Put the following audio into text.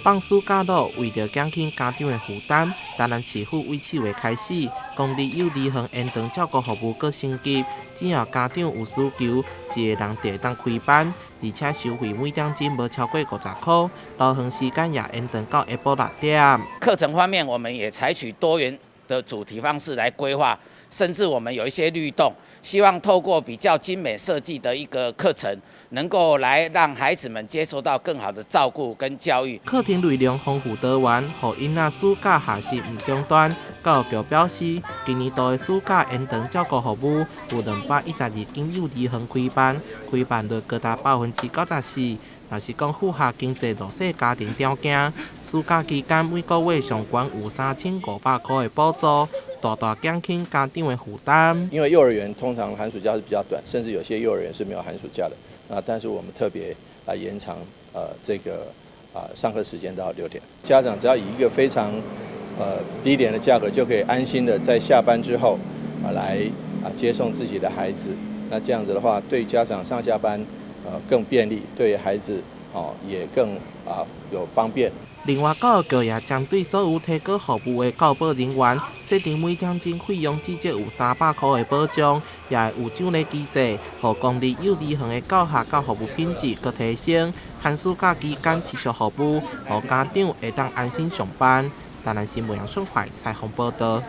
放暑假樂為著減輕家長的負擔，台南市府為4月開始，公立幼兒園延長照顧服務閣升級，只要家長有需求，一个人就會當開班，而且收費每點鐘無超過50箍，留園時間也延長到下晡6點。課程方面，我們也採取多元的主題方式來規劃，甚至我們有一些律動，希望透過比較精美設計的一個課程，能夠來讓孩子們接受到更好的照顧跟教育。課程內容豐富多元，予囡仔暑假學習毋中斷。教育局表示，今年度的暑假延長照顧服務有212間幼兒園開辦，開辦率高達94%。若是講符合經濟弱勢家庭條件，暑假期間每個月上懸有3500箍的補助，大大減輕家長的負擔。因為幼兒園通常寒暑假是比較短，甚至有些幼兒園是沒有寒暑假的。啊，但是我們特別來延長，這個上課時間到6點。家長只要以一個非常低廉的價格，就可以安心的在下班之後來接送自己的孩子。那這樣子的話，對家長上下班更便利，對孩子哦也更有方便。另外，教育局也針對所有提供服務的教保人員，設定每點鐘費用至少有300箍的保障，也會有獎勵機制，予公立幼兒園的教學佮服務品質閣提升。寒暑假期間持續服務，予家長會當安心上班。台南新聞楊順懷採訪報道。